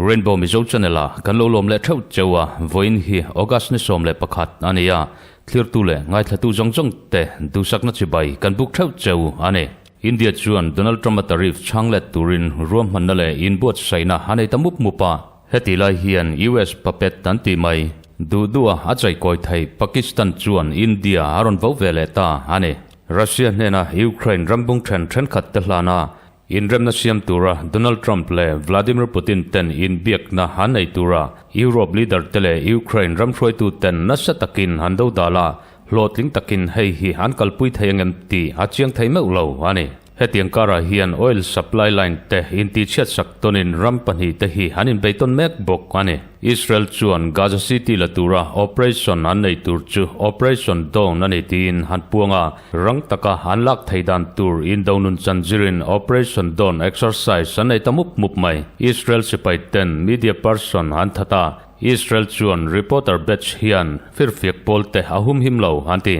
Rainbow Mizo Channel a kan lo lawm leh theuh cheu a, vawiin hi August ni 11 a ni a, thlirtu leh ngaithlatu zawng zawng te duhsakna chibai kan buk theuh cheu a ni. India chuan Donald Trump-a tariff chhang let turin ruahmanna leh inbuatsaihna a nei ta mup mup a, Heti lai hian US puppet an tih mai. Duh duh a a chaikawi thei Pakistan chuan India a rawn vo ve leh ta a ni. Russia hnena Ukraine rambung then thenkhat te hlana inremna siam tura Donald Trump leh Vladimir Putin ten inbiakna an nei tura Europe leader te leh Ukraine ram hruaitu ten nasa takin an do dal a, hlawhtling takin hei hi an kalpui thei angem tih a chiang thei meuh lo a ni. Hetiang karah hian oil supply line te intihchhiat sak tawnin ram pahnihte hi an inbei tawn mek bawk a ni. Israel chuan Gaza City la tura operation an nei tur chu Operation Dawn a ni tiin han puang a, rang taka an lak thei dan tur indo nun chan zirin Operation Dawn exercise an nei ta mup mup mai. Israel sipai ten media person an that a, Israel chuan reporter batch hian firfiak pawl te a humhim lo an ti.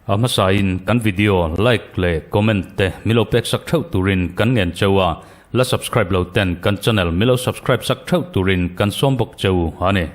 A hmasain kan video like leh comment te milo pek sak theuh turin kan ngen cheu a, la subscribe lo ten kan channel milo subscribe sak theuh turin kan sawm bawk cheu a ni.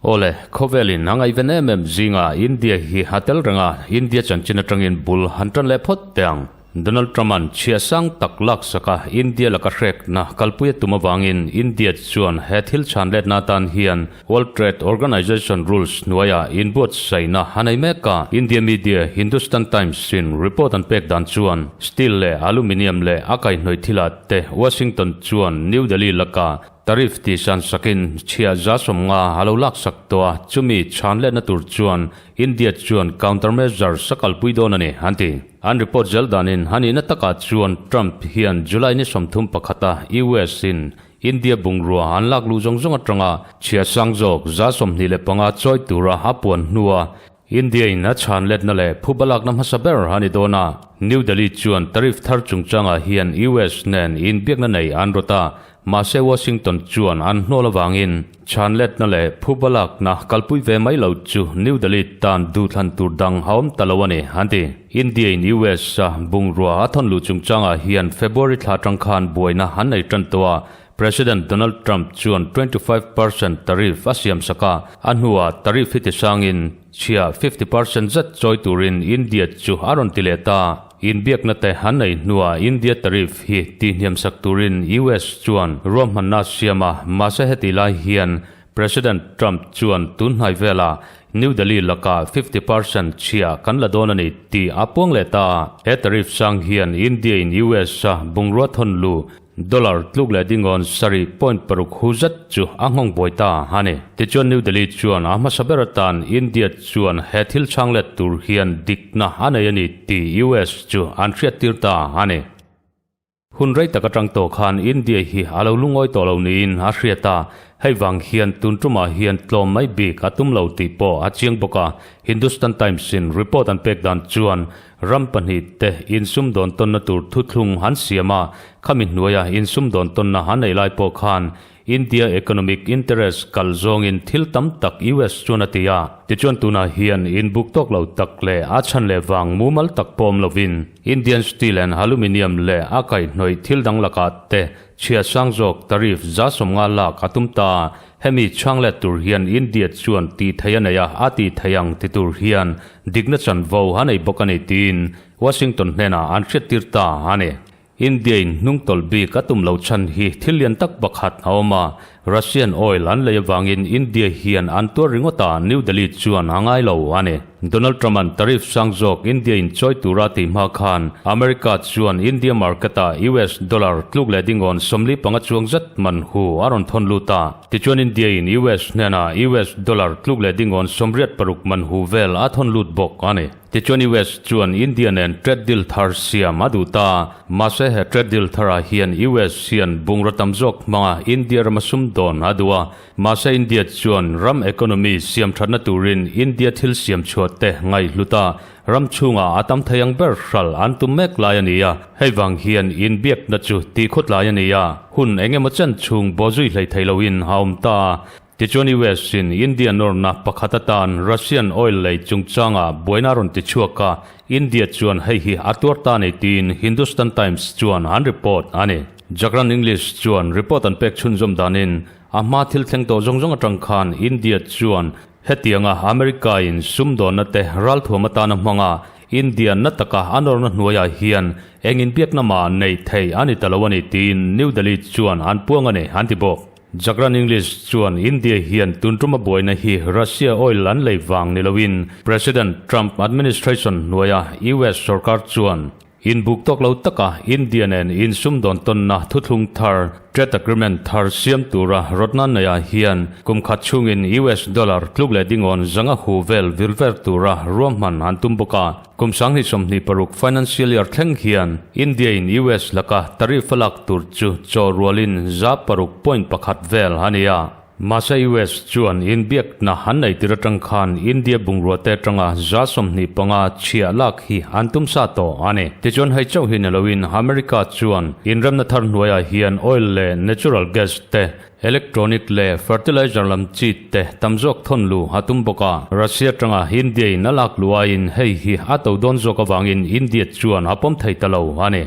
Awle, khawvelin a ngaihven em em zinga India hi a tel reng a, India chanchin atangin bul han tan leh phawt teh ang. Donald Trump-a'n chhia sang tak laksaka India laka hrekna kalpui a tum avangin India chuan he thil chhan letna atan hian World Trade Organization rules hnuaiah inbuatsaihna a nei mek a. India media Hindustan Times-in report an pek dan chuan steel leh aluminium leh a kaihhnawih thilah te Washington chuan New Delhi laka Tariff tih san sakin chhia 50% a lo laksak tawh a, chumi chhan letna tur chuan India chuan countermeasures a kalpui dawn a ni, an ti. An report zel danin a nihna takah chuan Trump hian July ni 31 a US in India bungrua an lak luh zawng zawng atanga chhia sang zawk 25% chawi tura a puan hnua India in a chhan letna leh phuba lakna hmasa ber a ni dawn a, New Delhi chuan tariff thar chungchangah hian US nen inbiakna nei an rawt a, mahse Washington chuan an hnawl avangin chhan letna leh phuba lakna kalpui ve mai lo chu New Delhi tan duhthlan tur dang a awm ta lo a ni, an ti. India in US a bungrua a thawn luh chungchangah hian February thla atang khan buaina an nei tan tawh a, President Donald Trump chuan 25% tariff a siam sak a, a hnuah tariff hi tisangin chhia 50% zet chawi turin India chu a rawn ti leh ta. Inbiakna te an nei hnuah India tariff hi tihniam sak turin US chuan ruahmanna a siam a, mahse heti lai hian President Trump chuan tunhnai velah New Delhi lakah 50% chhia kan la dawn a ni tih a puang leh ta. He tariff sang hian India in US a bungrua thawn luh Dollar tluk leh dingawn sarih point paruk hu zet chu a nghawng buai ta a ni. Tichuan New Delhi chuan a hmasa ber atan India chuan he thil chhang let tur hian dikna a nei a ni tih US chu an hriattir ta a ni. Hun rei tak atang tawh khan India hi a lo lungawi tawh lo niin a hriat a, hei vang hian tun tumah hian tlawm mai bik a tum lo tih pawh a chiang bawk a. Hindustan Times in report an pek dan chuan Ram pahnih te insumdawn tawnna tur thuthlung an siam a, khami hnuaia insumdawn tawnna an nei lai pawh khan India economic interest kal zawngin thil tam tak US chuan a ti a. Tichuan tunah hian inbuk tawk lo tak leh a chhan leh vang mumal tak pawh awm lovin Indian steel and aluminium leh a kaihhnawih thil dang lakah te chhia sang zawk tariff 50% lak a tum ta. Hemi chhang let tur hian India chuan tih theih a nei a, a tih theih ang ti tur hian dikna chanvo a nei bawk a ni tiin Washington hnenah an hriattir ta a ni. India in hnungtawlh bik a tum lo chhan hi thil lian tak pakhat a awm a, Russian oil an lei avangin India hian an tuar ringawt a, New Delhi chuan a ngai lo a ni. Donald Trump-a'n tariff sang zawk India in chawi tura tih hma khan America chuan India market-ah US dollar tluk leh dingawn 45 chuang zet man hu a rawn thawn lut a. Tichuan India in US hnenah US dollar tluk leh dingawn 86 man hu vel a thawn lut bawk a ni. Tichuan US chuan India nen trade deal thar siam a duh ta. Mahse he trade deal tharah hian US hian bungraw tam zawk hmanga India rama sumdawn a duh a. Mahse India chuan ram economy siam thatna turin India thil siam chhuah te ngaihhlut a, ram chhungah a tam thei ang ber hral an tum mek lai a ni a. Hei vang hian inbiakna chu tihkhawt lai a ni a, hun eng emaw chen chhung bawzui hlei thei loin a awm ta. Tichuan US in India nawrna pakhat atan Russian oil lei chungchanga buaina a rawn ti chhuak a, India chuan hei hi a tuar ta nei tiin Hindustan Times chuan an report a ni. Jagran English chuan report an pek chhunzawm danin a hma thil thleng tawh zawng zawng atang khan India chuan hetianga America in sumdawnna te ralthuam atana hmanga India na taka a nawrna hnuaiah hian eng inbiakna mah nei thei a ni ta lo a ni tiin New Delhi chuan an puang a ni an ti bawk. Jagran English chuan India hian tun tuma buaina hi Russia oil an lei vang ni loin President Trump administration hnuaia US sorkar chuan inbuk tawk lo taka India nen insumdawn tawnna thuthlung thar trade agreement thar siam tura rawtna neiah hian kum khat chhungin US dollar tluk leh dingawn zanga hu vel vir ver tura ruahman an tum bawk a. Kum 2026 financial year thleng hian India in US laka tariff a lak tur chu chaw rualin 6.1 vel a ni a. Mahse US chuan inbiakna an nei tir atang khan India bungrua te atanga 25% chhiah lak hi an tum sa tawh a ni. Tichuan hei chauh hi ni loin America chuan inremna thar hnuaiah hian oil leh natural gas te, electronic leh fertilizer lam chi te tam zawk thawn lu a tum bawk a. Russia atanga India in a lak luaiin hei hi a to dawn zawk avangin India chuan a pawm thei ta lo a ni.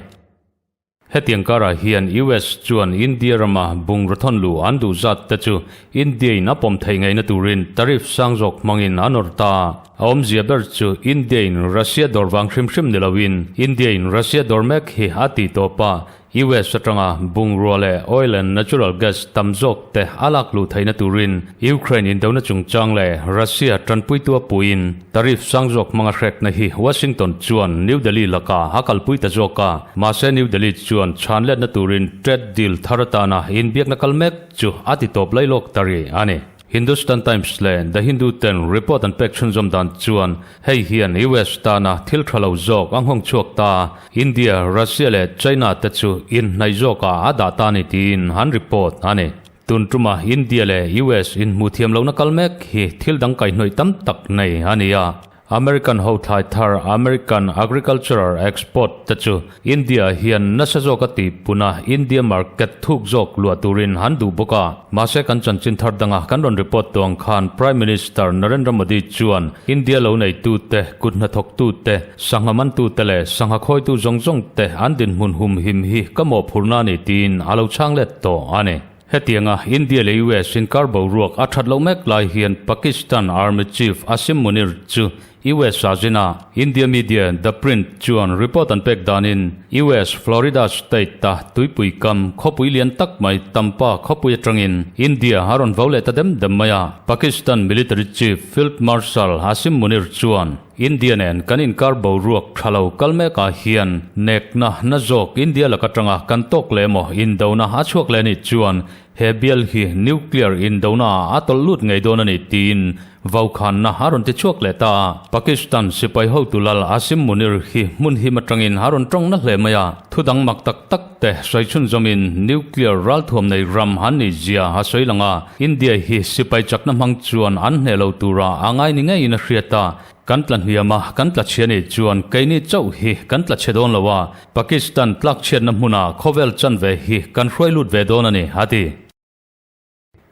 Hetiang karah hian US chuan India rama bungraw thawn luh an duh zat te chu India in a pawm theih ngaihna turin tariff sang zawk hmangin a nawr ta. A awmzia ber chu India in Russia dawr vang hrim hrim ni loin India in Russia dawr mek hi a tih tawp a, US atanga bungrua leh oil and natural gas tam zawk te a lak luh theihna turin Ukraine indona chungchang leh Russia tanpuitu a puiin tariff sang zawk hmanga hrekna hi Washington chuan New Delhi lakah a kalpui ta zawk a. Mahse New Delhi chuan chhan letna turin trade deal thar atana inbiakna kal mek chu a ti tawp lai lawk ta rih a ni. Hindustan Times leh The Hindu ten report an pek chhunzawm dan chuan hei hian US tana thil tha lo zawk a nghawng chhuak ta, India, Russia leh China te chu inhnaih zawkah a dah ta ni tiin an report a ni. Tun tuma India leh US inhmuh thiam lohna kal mek hi thil dang kaihhnawih tam tak nei a ni a. American ho thlai thar American Agricultural Export te chu India hian nasa zawk a tih pun a, India market thuk zawk luah turin an duh bawk a. Mahse kan chanchin thar danga kan rawn report tawh ang khan Prime Minister Narendra Modi chuan India lo neitute, kut hnathawktute, sangha mantute leh sangha khawitu zawng zawng te an dinhmun humhim hi ka mawhphurhna a ni tiin a lo chhang let tawh a ni. Hetianga India leh US inkar boruak a that loh mek lai hian Pakistan Army Chief Asim Munir chu US a zin a, India media The Print chuan report an pek danin US Florida state a tuipui kam khawpui lian tak mai Tampa khawpui atangin India a rawn vo leh ta dem dem mai a. Pakistan Military Chief Field Marshal Asim Munir chuan India nen kan inkar boruak tha lo kal mekah hian nekna na zawk India lak atanga kan tawk leh emaw indona a chhuak leh anih chuan he bial hi nuclear indona ah a tawlh lut ngei dawn a ni tiin vaukhanna a rawn ti chhuak leh ta a. Pakistan sipai hotu lal Asim Munir hi hmun him atangin a rawn tawng na hle mai a, thu dang mak tak tak te sawi chhunzawmin nuclear ralthuam nei ram an nih zia a sawi lang a, India hi sipai chakna hmang chuan an hneh lo tura a ngai ni ngeiin a hriat a, kan tla hniam a, kan tla chhia nih chuan keini chauh hi kan tla chhe dawn lo a, Pakistan tlakchhiatna hmuna khawvel chanve hi kan hruai lut ve dawn a ni, a ti.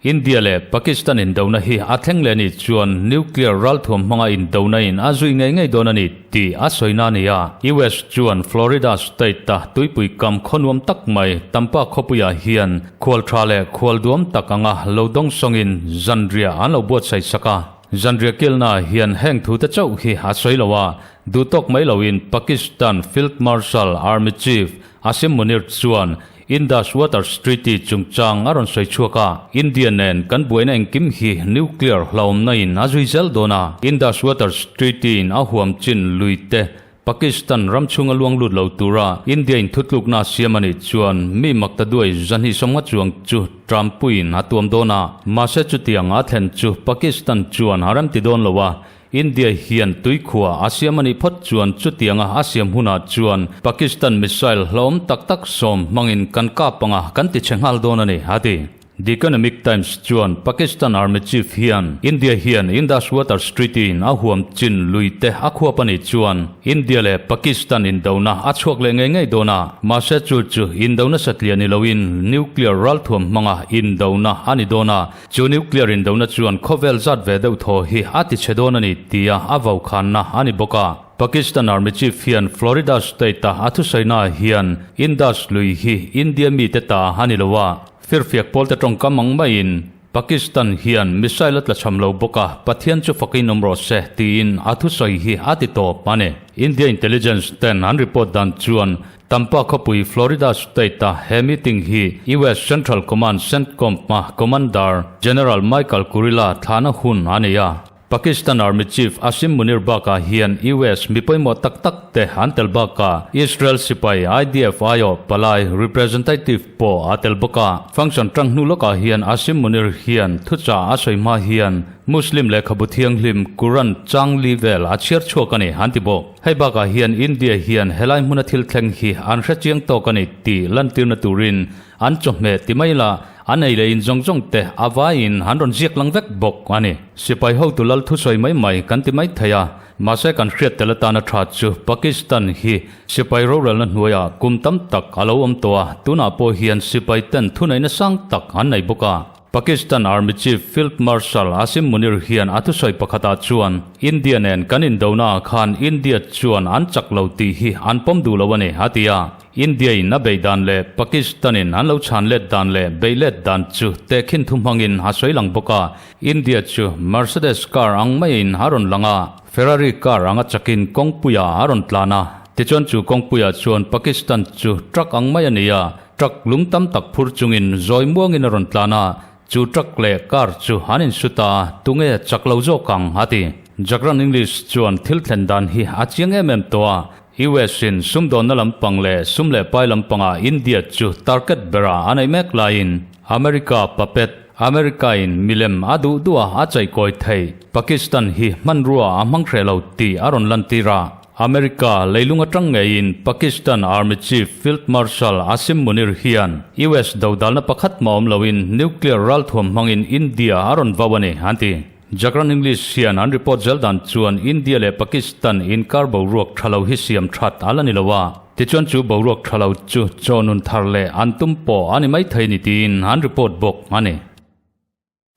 India leh Pakistan indona hi a thleng leh anih chuan nuclear ralthuam hmanga indona in a zui ngei ngei dawn a ni tih a sawina a ni a. US chuan Florida state-a tuipui kam khawnuam tak mai Tampa khawpuiah hian khual tha leh khual duam tak anga lo dawng sawngin zanriah an lo buatsaih sak a. Zanriah kilnaah hian heng thute chauh hi a sawi lo a, duhtawk mai loin Pakistan Field Marshal Army Chief Asim Munir chuan Indus Waters Treaty chungchang a rawn sawi chhuak a, India nen kan buaina engkim hi nuclear hlauhawmna in a zui zel dawn a. Indus Waters Treaty in a huam chin lui te Pakistan ram chhunga luang lut lo tura India in thutlukna a siam a nih chuan mi makta duai 250 chuang chu Trump-puiin a tuam dawn a. Mahse chutiang a thlen chu Pakistan chuan a remti dawn lo a, India hian tuikhua a siam a nih phawt chuan chutianga a siam hunah chuan Pakistan missile hlauhawm tak tak sawm hmangin kan kap anga kan ti chhe nghal dawn a ni, a ti. The Economic Times chuan Pakistan Army Chief hian India hian Indus Waters Treaty in a huam chin lui te a khuap a nih chuan India leh Pakistan indona a chhuak leh ngei ngei dawn a, mahse chu chu indona satliah ni loin nuclear ralthuam hmanga indona a ni dawn a, chu nuclear indona chuan khawvel zat ve deuh thaw hi a ti chhe dawn a ni tia a vaukhanna a ni bawk a. Pakistan Army Chief hian Florida State-a a thusawinaah hian Indus lui hi India mite ta a ni lo a, Firfiak pawlte tawngkam ang maiin Pakistan hian missile a tlachham lo bawk a, Pathian chu fakin awm rawh se tiin a thusawi hi a ti tawp a ni. India intelligence ten an report dan chuan Tampa khawpui Florida State-a he meeting hi US Central Command, CENTCOM, a Commander General Michael Kurilla thlahna hun a nei a. Pakistan Army Chief Asim Munir bakah hian US mi pawimawh tak tak te an tel bakah Israel sipai IDF aiawh palai representative pawh a tel bawk a. Function tang hnu lawkah hian Asim Munir hian thuchah a sawi hma hian Muslim lehkhabu thianghlim Quran chang li vel a chhiar chhuak a ni an ti bawk. Hei bakah hian India hian helai hmuna thil thleng hi an hrechiang tawk a ni tih lantirna turin An chawhmeh ti mai la, an ei leh in zawng zawng te a vaiin an rawn ziak lang vek bawk a ni. Sipai hotu lal thusawi mai mai kan ti mai thei a, mahse kan hriat tel atana tha chu Pakistan hi sipai rorelna hnuaiah kum tam tak a lo awm tawh a, tunah pawh hian sipai ten thuneihna sang tak an nei bawk a. Pakistan Army Chief Field Marshal Asim Munir hian a thusawi pakhatah chuan India nen kan indonaah khan India chuan an chak lo tih hi an pawm duh lo a ni, a ti a. India in a beih dan leh Pakistan in an lo chhan let dan leh beih let dan chu tehkhin thu hmangin a sawi lang bawk a. India chu Mercedes car ang maiin a rawn lang a, Ferrari car anga chakin kawngpuiah a rawn tlan a. Tichuan chu kawngpuiah chuan Pakistan chu truck ang mai a ni a, truck lung tam tak phur chungin zawi muangin a rawn tlan a, chu truck leh car chu an insut a, tunge chak lo zawk ang a ti. Jagran English chuan thil thlen dan hi a chiang em em tawh a, US in sumdawnna lampang leh sum leh pai lampangah India chu target berah a neih mek laiin America puppet, America in milem a duh duh a a chaihkawi thei, Pakistan hi hmanrua a hmang hreh lo tih a rawn lantir a. America leilung atang ngeiin Pakistan Army Chief Field Marshal Asim Munir hian US dodalna pakhat mah awm loin nuclear ralthuam hmangin India a rawn vau a ni, an ti. Jagran English hian an report zel dan chuan India leh Pakistan inkar boruak tha lo hi siam that a la ni lo a, tichuan chu boruak tha lo chu chaw nun thar leh an tum pawh a ni maithei ni tiin an report bawk a ni.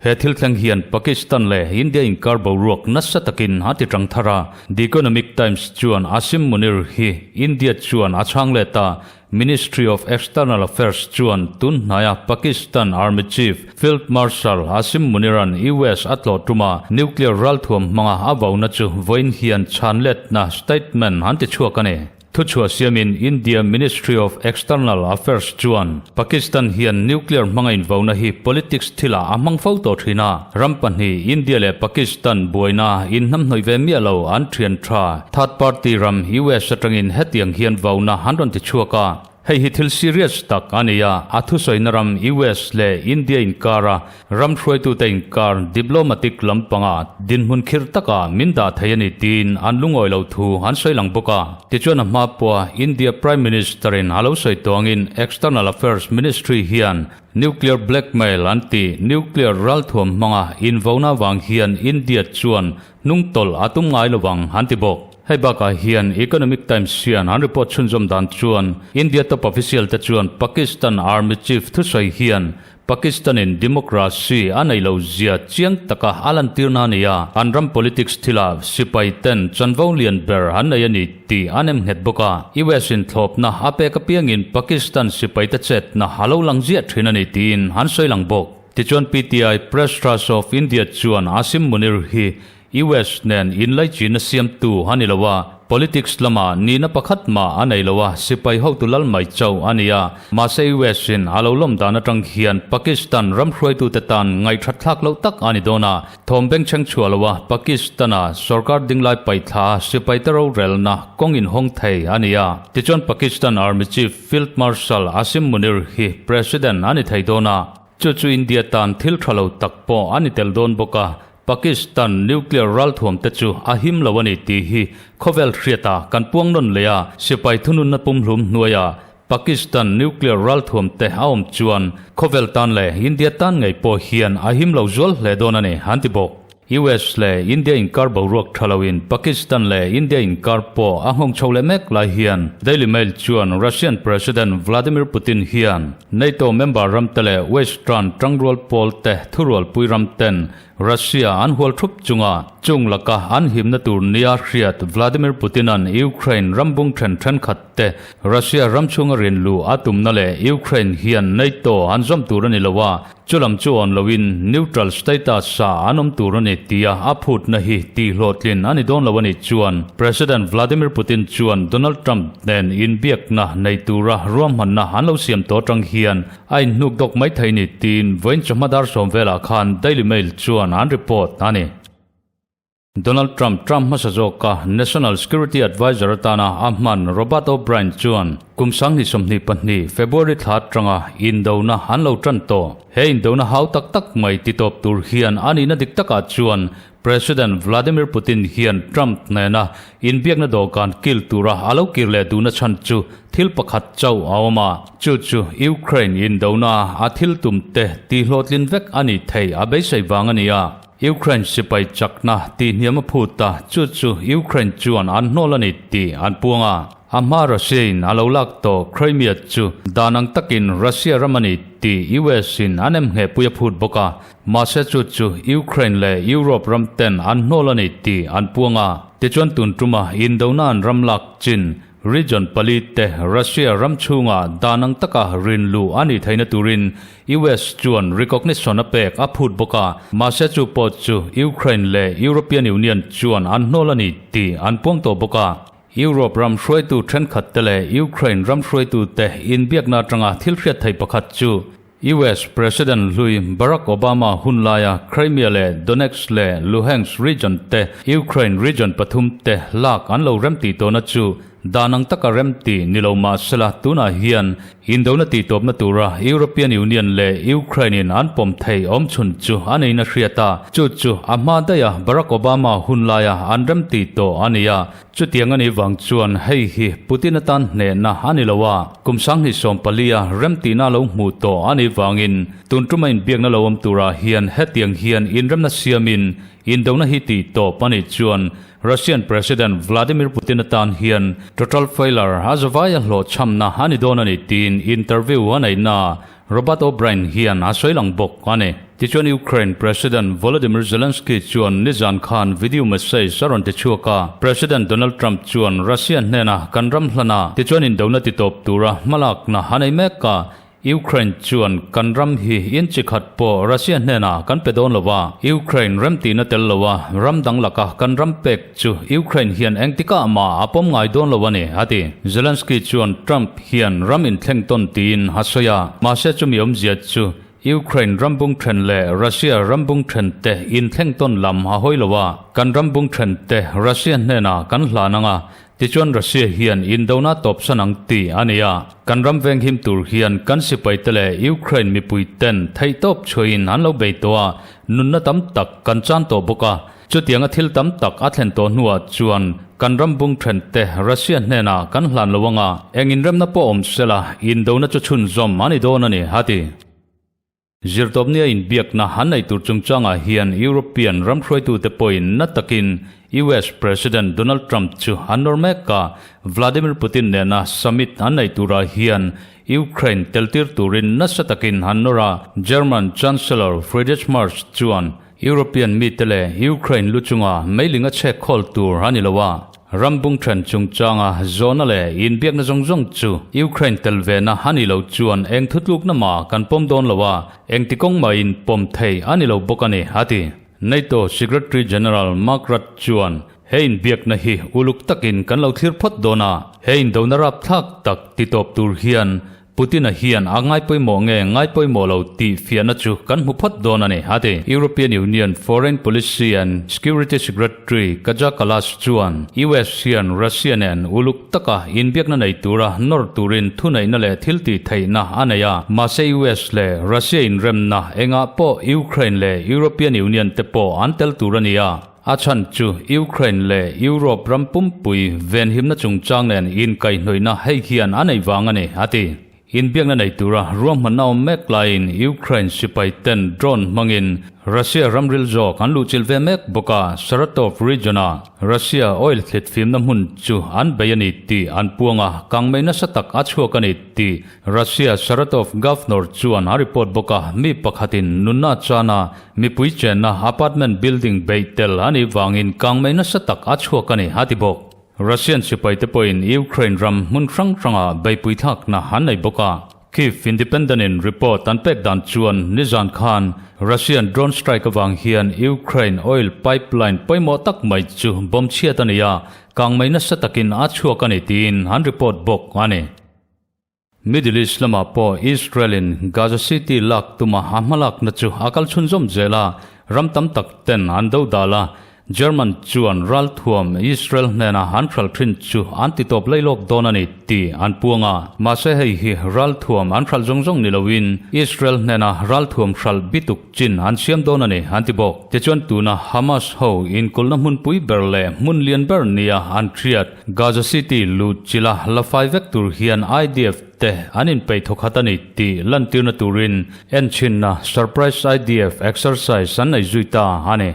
He thil thleng hian Pakistan leh India inkar boruak nasa takin a ti tang thar a, The Economic Times chuan Asim Munir hi India chuan a chhang let a, Ministry of External Affairs chuan tun hnaia Pakistan Army Chief Field Marshal Asim Munir-a'n US a tlawh tuma nuclear ralthuam hmanga a vauna chu vawiin hian chhan letna statement an ti chhuak a ni. Thuchhuah siamin India Ministry of External Affairs chuan Pakistan hian nuclear hmanga invauna hi politics thilah a hmang fo tawh thin a, ram pahnih India leh Pakistan buaina inhnamhnawih ve miah lo an thian tha. Third party ram US atangin hetiang hian vauna an rawn ti chhuak a, hei hi thil serious tak a ni a, a thusawina ram US leh India inkara ram hruaitute inkar diplomatic lampanga dinhmun khirh taka min dah thei a ni tiin an lungawi lo thu an sawi lang bawk a. Tichuan a hma pawha India Prime Minister in a lo sawi tawngin External Affairs Ministry hian Nuclear blackmail an tih nuclear ralthuam hmanga invauna avang hian India chuan Hnungtawlh a tum ngai lovang an ti bawk. Hei bakah hian Economic Times hian an report chhunzawm dan chuan India top official te chuan Pakistan Army Chief thusawi hian Pakistan in democracy a nei lo zia chiang taka a lantirna a ni a, an ram politics thilah sipai ten chanvo lian ber an nei a ni tih an em nghet bawk a. US in thlawpna a pek apiangin Pakistan sipai te chetna a lo lang ziah thin a ni tiin an sawi lang bawk. Tichuan PTI, Press Trust of India, chuan Asim Munir hi US nen inlaichin a siamtu a ni lo a, politics lamah nihna pakhat mah a nei lo a, sipai hotu lal mai chauh a ni a. Mahse US in a lo lawm dan atang hian Pakistan ram hruaitute tan ngaihthat thlak loh tak a ni dawn a, thawm bengchheng chhuah lo a Pakistan-a sorkar dinglai paihthla a sipaite rorelna kawng inhawng thei a ni a. Tichuan Pakistan Army Chief Field Marshal Asim Munir hi President a ni thei dawn a, chu chu India tan thil tha lo tak pawh a ni tel dawn bawk a, Pakistan nuclear ralthuam te chu a him lo a ni tih hi khawvel hriatah kan puang nawn leh a, sipai thununna pumhlum hnuaiah. Pakistan nuclear ralthuam te a awm chuan khawvel tan leh India tan ngei pawh hian a him lo zual hle dawn a ni, an ti bawk. US leh India inkar boruak tha loin Pakistan leh India inkar pawh a nghawng chho leh mek lai hian Daily Mail chuan Russian President Vladimir Putin hian NATO member ramte leh Western tangrual pawlte thurualpui ramten Russia an hual thup chunga chung laka an himna tur nia hriat Vladimir Putin-a'n Ukraine rambung then thenkhat te Russia ram chhunga rinlu a tumna leh Ukraine hian NATO an zawm tur a ni lo a, Chulam chu awn loin neutral status ah an awm tur a ni tia a phutna hi tihhlawhtlin a ni dawn lo a nih chuan President Vladimir Putin chuan Donald Trump nen inbiakna nei tura ruahmanna an lo siam tawh atang hian a inhnuk dawk mai thei ni tiin vawiin chawhma dar sawm velah khan Daily Mail chuan an report a ni. Donald Trump Trump hmasa zawka National Security Adviser atana a hman Robert O'Brien chuan kum 2022 February thla atanga indona an lo tan tawh. He indona hau tak tak mai titawp tur hian a nihna dik takah chuan President Vladimir Putin hian Trump nena inbiakna dawhkan kil tura a lo kir leh duhna chhan chu thil pakhat chauh a awm a, chu chu Ukraine indona a thil tumte tihhlawhtlin vek a nih thei a beisei vang a ni a. Ukraine sipai chakna tih hniam a phut a, chu chu Ukraine chuan an hnawl a ni tih an puang a. A hma Russia in a lo lak tawh Crimea chu dan ang takin Russia ram a ni tih US in an em nghehpui a phut bawk a, mahse chu chu Ukraine leh Europe ram ten an hnawl a ni tih an puang a. Tichuan tun tuma indona an ram lak chin Region pali te Russia ram chhunga dan ang taka rin luh a nih theihna turin US chuan recognition a pek a phut bawk a, mahse chu pawh chu Ukraine leh European Union chuan an hnawl a ni tih an puang tawh bawk a. Europe ram hruaitu thenkhat te leh Ukraine ram hruaitu te inbiakna atanga thil hriat theih pakhat chu US President hlui Barack Obama hun laia Crimea leh Donetsk leh Luhansk region te Ukraine region pathum te lak an lo remtih tawhna chu dan ang taka remtih ni lo mah sela tunah hian indona tihtawpna tura European Union leh Ukraine in an pawm thei awmchhun chu a neina hriat a, chu chu a hma daiha Barack Obama hun laia an remtih tawh a ni a. Chutiang a nih vang chuan hei hi Putin atan hnehna a ni lo a, kum 2014 a remtihna a lo hmuh tawh a nih vangin tun tuma inbiakna lo awm turah hian hetiang hian inremna siamin indona hi tih tawp a nih chuan Russian President Vladimir Putin atan hian total failure a zavai a hlawhchhamna a ni dawn a ni tiin interview a neihna Robert O'Brien hian a sawi lang bawk a ni. Tichuan Ukraine President Volodymyr Zelensky chuan nizan khan video message a rawn ti chhuak a, President Donald Trump chuan Russia hnena kan ram hlan a, tichuan indona titawp tura hmalakna a nei mek a, Ukraine chuan kan ram hi inchi khat pawh Russia hnenah kan pe dawn lo a, Ukraine remtihna tel lo a ram dang laka kan ram pek chu Ukraine hian engtikah mah a pawm ngai dawn lo a ni, a ti. Zelensky chuan Trump hian ram inthleng tawn tiin a sawi a, mahse chumi awmzia chu Ukraine ram bung then leh Russia ram bung then te inthleng tawn lam a hawi lo a, kan ram bung then te Russia hnenah kan hlan ang a, tichuan Russia hian indona tawpsan ang tih a ni a, kan ram venghim tur hian kan sipaite leh Ukraine mipui ten theihtawp chhuahin an lo bei tawh a, nunna tam tak kan chan tawh bawk a. Chutianga thil tam tak a thlen tawh hnuah chuan kan ram bung then te Russia hnenah kan hlan lo anga eng inremna pawh awm sela indona chu chhunzawm a ni dawn a ni, a ti. Zirtawpnia inbiakna an nei tur chungchangah hian European ram hruaitute pawhin na takin US President Donald Trump chu an nawr mek a, Vladimir Putin nena summit an nei turah hian Ukraine teltir turin nasa takin an nawr a, German Chancellor Friedrich Merz chuan European mite leh Ukraine lu chunga meiling a chhek khawl tur a ni lo a, ram bung then chungchanga zawhna leh inbiakna zawng zawng chu Ukraine tel vena a ni lo chuan eng thutlukna mah kan pawm dawn lo a, engti kawng mahin pawm thei a ni lo bawk a ni, a ti. NATO Secretary General Mark Rutte chuan he inbiakna hi uluk takin kan lo thlir phawt dawn a, he indona rapthlak tak titawp tur hian Putin-a hian a ngai pawimawh nge ngai pawimawh lo tih fiahna chu kan hmu phawt dawn a ni, a ti. European Union Foreign Policy and Security Secretary Kaja Kallas chuan US hian Russia nen uluk taka inbiakna nei tura nawr turin thuneihna leh thil tih theihna a nei a, mahse US leh Russia inremna engah pawh Ukraine leh European Union te pawh an tel tur a ni a. A chhan chu Ukraine leh Europe ram pumpui venhimna chungchang nen inkaihhnawihna hei hian a nei vang a ni, a ti. Inbiakna nei tura ruahmanna awm mek laiin Ukraine sipai ten drone hmangin Russia ramril zawk an luhchilh ve mek bawk a, Saratov region-a Russia oil thlit fimna hmun chu an bei a ni tih an puang a, kangmei nasa tak a chhuak a ni tih Russia Saratov Governor chuan a report bawk a, mi pakhatin nunna chana mipui chenna apartment building beih tel a nih vangin kangmei nasa tak a chhuak a ni, a ti bawk. Russian sipaite pawhin Ukraine ram hmun hrang hranga beihpui thlakna an nei bawk a. Kyiv Independent-in report an pek dan chuan nizan khan Russian drone strike avang hian Ukraine oil pipeline pawimawh tak mai chu bomb chhiat a ni a, kangmei nasa takin a chhuak a ni tiin an report bawk a ni. Middle East lamah pawh Israel-in Gaza City lak tuma a hmalakna chu a kal chhunzawm zel a, ram tam tak ten an do dal a. German chuan ralthuam Israel hnena an hral thin chu an ti tawp lailawk dawn a ni tih an puang a. Mahse hei hi ralthuam an hral zawng zawng ni loin Israel hnena ralthuam hral bituk chin an siam dawn a ni an ti bawk. Tichuan tuna Hamas ho inkulhna hmunpui ber leh hmun lian ber nia an hriat Gaza City luh chila la fai vek tur hian IDF te an inpeih thawkhat a ni tih lantirna turin enchhinna Surprise IDF Exercise an nei zui ta a ni.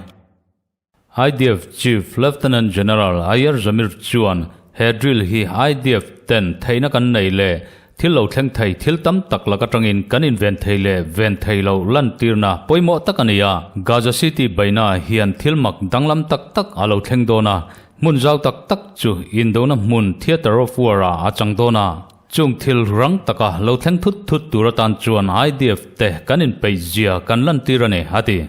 IDF Chief Lieutenant General Eyal Zamir chuan he drill hi IDF ten theihna kan nei leh thil lo thleng thei thil tam tak lak atangin kan inven thei leh ven thei loh lantirna pawimawh tak a ni a. Gaza City beihna hian thil mak danglam tak tak a lo thleng dawn a, Hmun zau tak tak chu indona hmun Theatre of War-ah a chang dawn a, chung thil rang taka lo thleng thut thut tur atan chuan IDF te kan inpeih zia kan lantir a ni, a ti.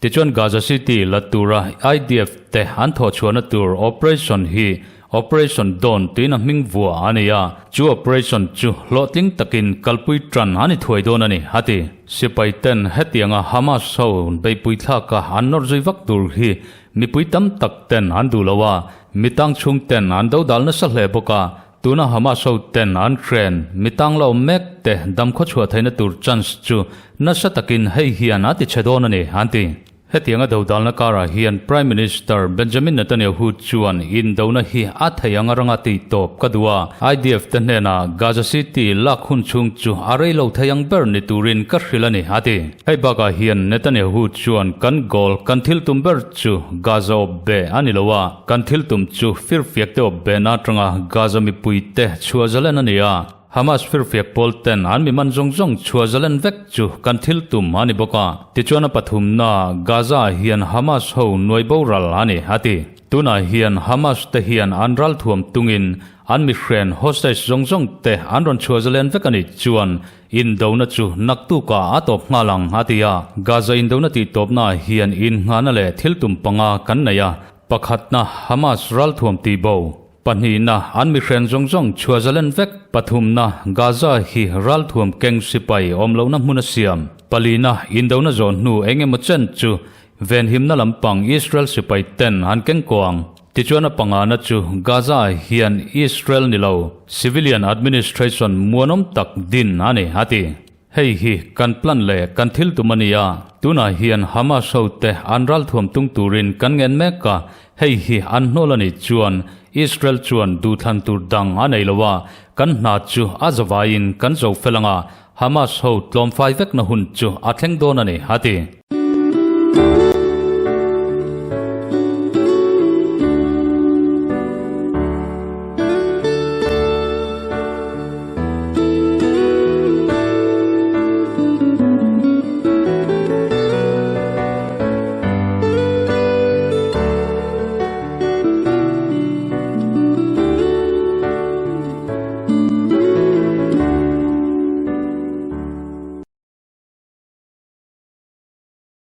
Tichuan Gaza City la tura IDF te an thawhchhuahna tur operation hi Operation Dawn tiin a hming vuah a ni a, chu operation chu hlawhtling takin kalpui tan a ni thuai dawn a ni, a ti. Sipai ten hetianga Hamas ho beihpui thlaka an nawr zui vak tur hi Mipui tam tak ten an duh lo a, mi tang chhung ten an do dal nasa hle bawk a, tuna Hamas ho ten an hren mi tang la awm mek te dam khaw chhuah theihna tur chance chu nasa takin hei hian a ti chhe dawn a ni, an ti. Hetianga do dalna karah hian Prime Minister Benjamin Netanyahu chuan indona hi a thei anga ranga tih tawp ka duh a, IDF te hnenah Gaza City lak hun chhung chu a rei lo thei ang ber ni turin ka hrilh a ni, a ti. Hei bakah hian Netanyahu chuan kan goal, kan thil tum ber chu Gaza awp be a ni lo a, kan thil tum chu firfiak te awp behna atanga Gaza mipui te chhuah zalen a ni a, Hamas firfiak pawl ten an mi man zawng zawng chhuah zalen vek chu kan thil tum a ni bawk a. Tichuan a pathumna Gaza ah hian Hamas ho nuai boral a ni, a ti. Tunah hian Hamas te hian an ralthuam tungin an mihren hostage zawng zawng te an rawn chhuah zalen vek a nih chuan Indona chu naktukah a tawp nghal ang, a ti a. Gaza indona tihtawpnaah hian innghahna leh thil tum panga kan nei a, pakhatna Hamas ralthuam tihbo, pahnihna an mihren zawng zawng chhuah zalen vek, pathumna Gaza hi ralthuam keng sipai awm lohna hmun a siam, palina indona zawh hnu eng emaw chen chu venhimna lampang Israel sipai ten an keng kuang. Tichuan a pangana chu Gaza hian Israel ni lo civilian administration muanawm tak din a ni, a ti. Hei hi kan plan leh kan thil tum a ni a, tunah hian Hamas hote an ralthuam tung turin kan ngen mek a, hei hi an hnawl a nih chuan Israel chuan duhthlan tur dang a nei lo a, kan hna chu a zavaiin kan zo fel ang a, Hamas ho tlawmfai vekna hun chu a thleng dawn a ni, a ti.